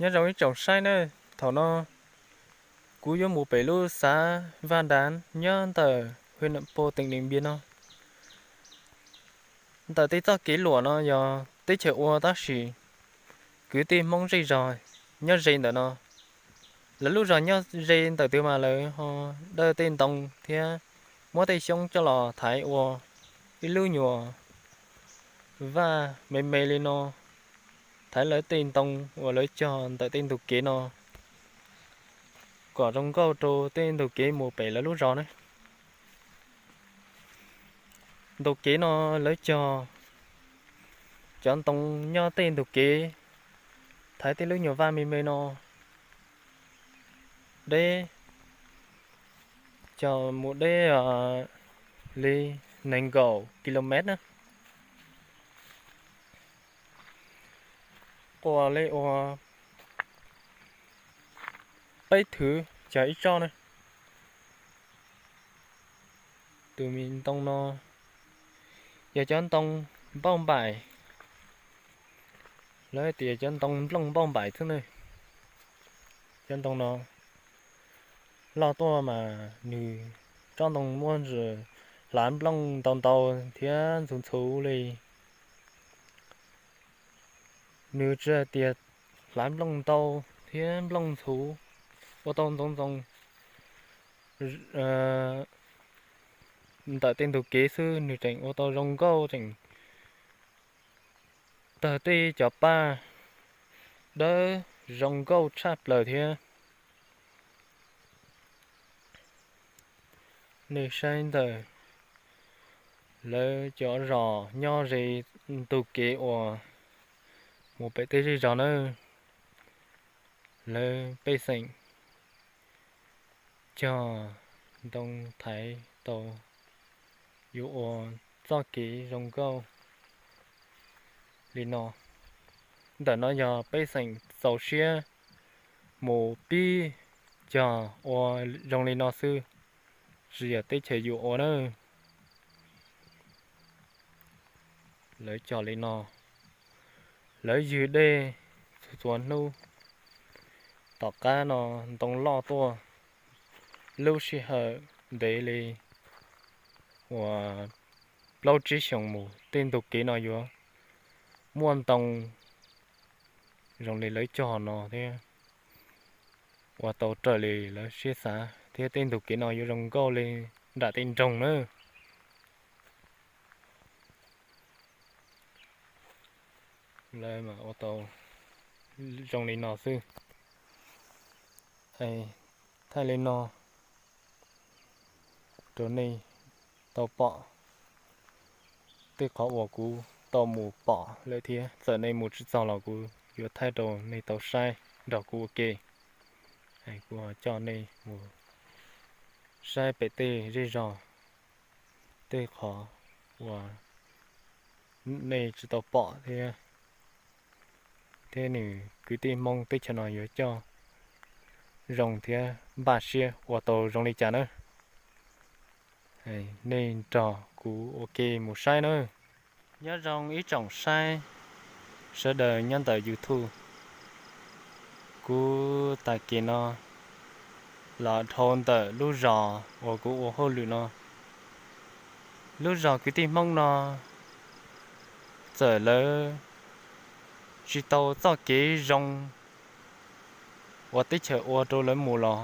Nyob zoo ib tsoom saib nawb, thaum no kuv yuav mus pem lub xav Vaj Dav nyob ntawm hwj nam pau teem Nees Npias no. Ntawm tej txoj kev luam no yog teb chaws ua tab sis kwv tij Hmoob zej zog nyob ze ntawm no. Lawv lub zos nyob ze ntawm twg mas lawv ho dawj tej ntoo thiab muab tej xyoob coj los thaiv ua ib lub nyuam vaj me me li no, thaiv lawv tej ntoo uas lawv cog ntawm tej ntug kev no kom zoo nkauj rau tej ntug kev mus pem lawv lub zos ne. Ntug kev no lawv cog cov ntoo nyob tej ntug kev thaiv tej lub nyuam vaj me me no deb, cog mus deb li nees nkaum kilomev na. Quaj li ua peb thwv cog ib tsob na. Tus me ntoo no yog cov ntoo npauj npaim, lawv tias cov ntoo nplooj npauj npaim xwb ne. Cov ntoo no loj tuaj mas nws tsob ntoo muaj ntsis hlav nplooj ntau ntau thiab ntxhuv ntxhuv li. Nws tsis hais tias hlav nplooj ntau thiab nplooj ntxhuv ua tau ntxoov ntxoo ntawm tej ntug kev xwb, nws tseem ua tau zoo nkauj, tseem tawg tej cov paj dawb zoo nkauj tshaj plaws thiab. Nej saib ntawm lawv cov zos nyob ze ntug kev uas mus pem tej zej zos nawb, lawv pej xeem cog ntoo thaiv tau yuav ua txoj kev zoo nkauj li no. Ntawm no yog pej xeem txaus siab mus pib cog ua zoo li no xwb, tsis yog teb chaws yus ua na. Lawv cog li no, lawv ywg dej txhua txhua hnub. Tom qab no ntoo loj tuaj, lub sij hawm ntev li uas plaub tsib xyoos mus tej ntug kev no yuav muaj ntoo zoo li lawv cog no thiab ua tau raws li lawv siab xav thiab tej ntug kev no yuav zoo nkauj li nram tej nroog na. Lawv mas ua tau zoo li no xwb. Thaij li no rau nej tau pom tej qhov uas kuv tau mus pom lawm thiab txawm nej mus tsis txog los kuv yuav thaij rau nej tau saib nrog kuv ua ke. Kuv coj nej mus saib pem tej zej zog, tej qhov uas nej tsis tau pom thiab, thiab nws kwv tij Hmoob teb chaws no yuav coj zoo thiab npaj siab ua tau zoo li cas na. Nej nrog kuv ua ke mus saib nawb. Nyob zoo ib tsoom saib sawv daws nyob ntawm YouTube. Kuv tag kis no los dhau ntawm lub zos uas kuv ua hauj lwm no. Lub zos kwv tij Hmoob no txawm lawv tsis tau txoj kev zoo uas teb chaws ua rau lawv mus los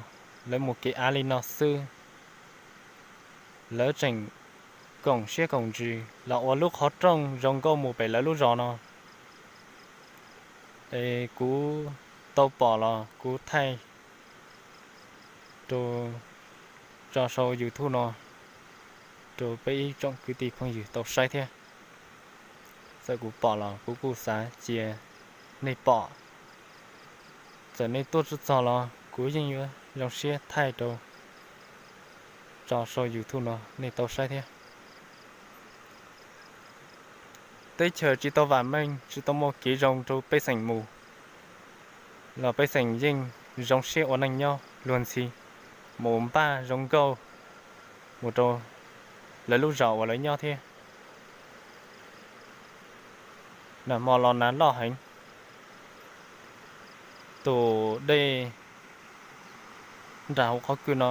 lawv mus kev av li no xwb. Lawv tseem koom siab koom ntsws los ua lub qhov rooj zoo nkauj mus pem lawv lub zos no. Es kuv tau pom los kuv thaij rau tso sau YouTube no rau peb ib tsoom kwv tij phooj ywg tau saib thiab. Txawm kuv pom los kuv kuj xav cia nej pom. Txawm nej tuaj tsis txog los kuv yeej yuav zoo siab thaij rau tso sau YouTube no nej tau saib thiab. Teb chaws tsis tau vam meej, tsis tau muaj kev zoo rau pej xeem mus los pej xeem yeej zoo siab ua neej nyob luag ntxhi, mus npaj zoo nkauj mus rau lawv lub zos uas lawv nyob thiab. Nag hmo los nag loj heev, tus dej nram hauv qhov kwj no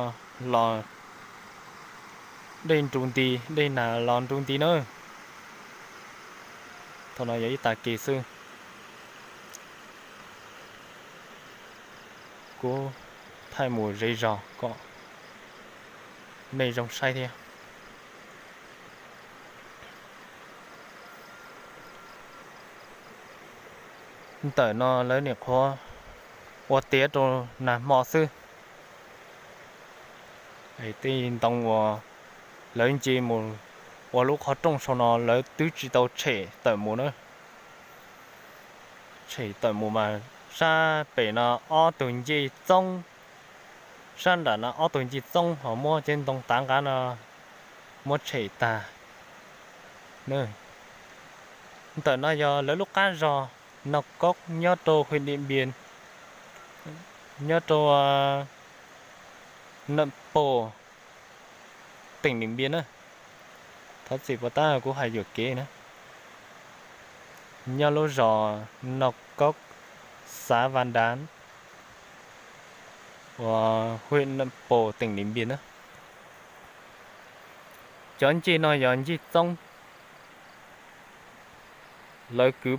los dej nru nti, dej nag los nru nti na. Thaum no yog ib tag kis xwb, kuv thaij mus zej zog kom nej zoo saib thiab. Ntawm no lawv nim qhuav ua tiav rau nag hmo xwb. Tej ntoo uas lawv nce mus ua lub qhov rooj sau no lawv twb tsis tau tshem tawm mus na. Tshem tawm mus mas sab pem no ob tug ncej txoob, sab nram no ob tug ncej txoob ho muab cov ntoo tav nqab no muab tshem tag. Ntawm no yog lawv lub qab zos Nau Kaub nyob rau hwj Diam Npias, nyob rau Nậm Pồ, tỉnh Điện Biên na. Thov txim puas tab kuv hais yuam kev na. Nyob lub zos Nau Kaub, xã Văn Đán, huyện Nậm Pồ, tỉnh Điện Biên na. Cov ncej no yog ncej txoob, lawv kwv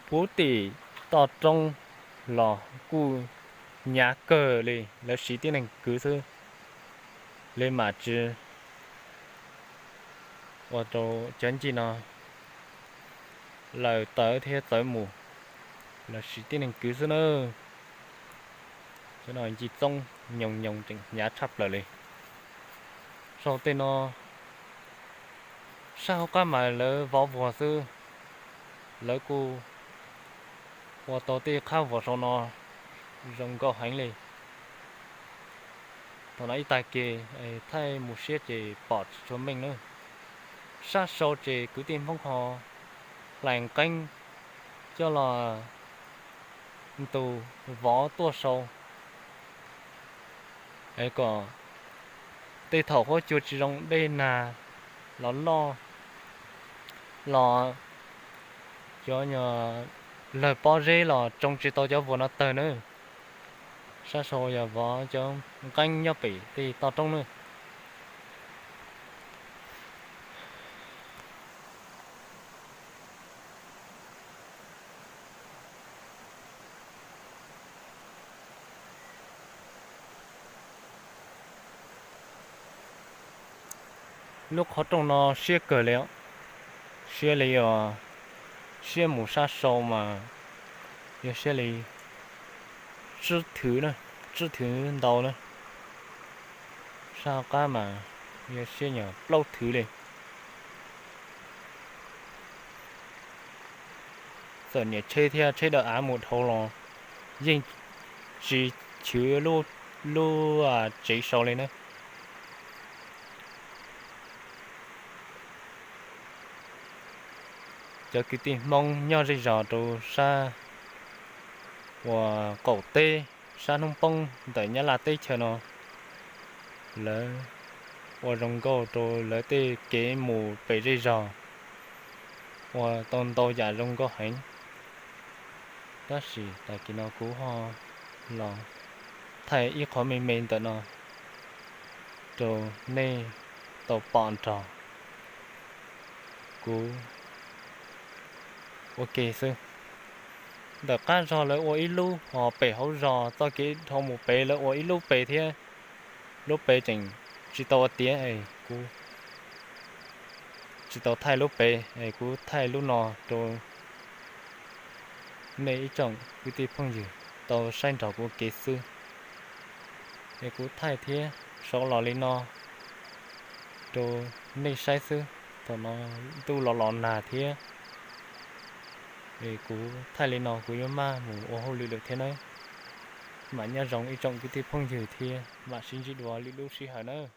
puv tim toj roob los kuj hnyav kawg li, lawv siv tib neeg kwv xwb li mam tsis ua rau cov ncej no lawm tawv thiab txawv mus, lawv siv tib neeg kwv xwb na. Cov no ncej txoob nyoos nyoos tseem hnyav tshaj plaws li. Saum tej no, sab hauv qab mas lawv vov vuag xwb, lawv kuj ua tau tej qhab vuag saum no zoo nkauj heev li. Thaum no ib tag kis thaij mus siab ces pom tsis tshua meej na. Sab sau ces kwv tij Hmoob ho hlais nqeeb coj los ntus vov tuaj sau es kom tej thaum huab cua tsis zoo, dej nag los loj los cov lawg pob zeb los tsoo tsis tau cov vuag no tawg na. Sab sau yog vov cov nqeeb nyob pem tej toj roob na. Lub qhov rooj no siab kawg li, siab li os, siab mus sab sau mas yog siab li tsib thwv, tsib thwv ntau na, sab qab mas yog siab nyuam plaub thwv li. Txawm niam tsheb thiab tsheb dawb av mus dhau los yeej tsis chwv lub tsev sau li na. Cov kwv tij Hmoob nyob zej zos rau sab uas qaum teb, sab hnub poob ntawm Nyab Laj teb chaws no, lawv ua zoo nkauj rau lawv tej kev mus pem zej zog ua tau ntau yam zoo nkauj heev. Tab sis tag kis no kuv ho los thaij ib qho me me ntawm no rau nej tau pom nrog kuv ua ke xwb. Ntawm qab zog lawv ua ib lub, ho pem hauv zos txoj kev dhau mus pem lawv ua ib lub pem thiab. Lub pem tseem tsis tau ua tiav, kuv tsis tau thaij lub pem, kuv thaij lub no rau nej ib tsoom kwv tij phooj ywg tau saib nrog kuv ua ke xwb. Es kuv thaij thiab sau los li no rau nej saib xwb. Thaum no ntuj los los nag thiab, es kuv thaij li no kuv yuav maj mus ua hauj lwm lawm thiab nawb. Mam nyob zoo ib tsoom kwv tij phooj ywg thiab mam sib ntsib dua lwm lub sij hawm nawb.